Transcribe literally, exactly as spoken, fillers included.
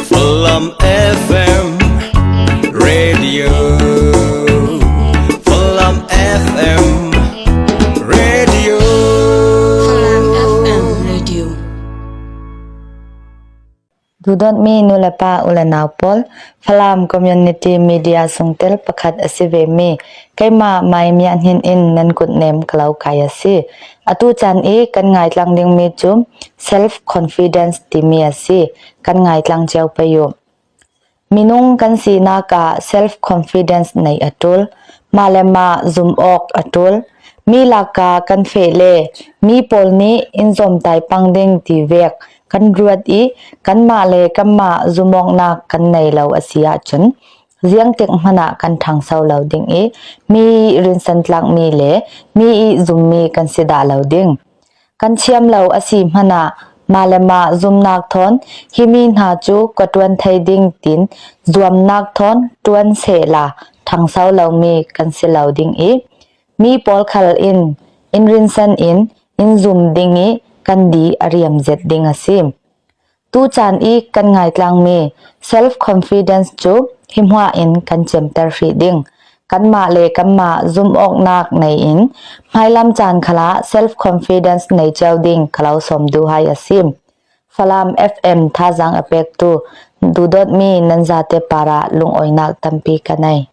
Falam F M Radio. Falam F M Radio. Falam F M Radio. Duhdawtmi nu le pa, u le nau pawl, Falam Community Media sungtel pakhat a si vemi keimah Mai Mia Hnin in nan kutnem ka lo kai a si. Atu caan i kan ngaitlang dingmi cu self confidence timi a si. Kan ngaitlang cio pei uh. Minung kan sinak ah self confidence nei a ṭul, mah le mah zum awk a ṭul, mi laka kan feh le mi pawl nih in zawmtai pang ding ti vek kan ruat i, kanmah le kanmah zumawknak kan nei lo a si ahcun, ziangtik hmanh ah kan ṭhangso lo ding i, mi i rinsan tlakmi le mi i zummi kan si dah lo ding. Kan thiam lo a si hmanh ah mah le mah zumnak thawn himi hna cu ka ṭuan thei ding tiin zuamnak thawn ṭuan sehla ṭhangso lomi kan si lo ding i, mi pawl khal in in rinsan in in zum ding i kan di a riam zet ding a si. Tu caan i kan ngaitlangmi self confidence cu hi hmuah in kan cemter hrih ding. Kanmah le kanmah zumawknak nei in hmailam caan khalah self confidence nei cio ding ka lo sawm duh hai a si. Falam F M thazaang a pektu duhdawtmi nan zate parah lungawinak tampi ka nei.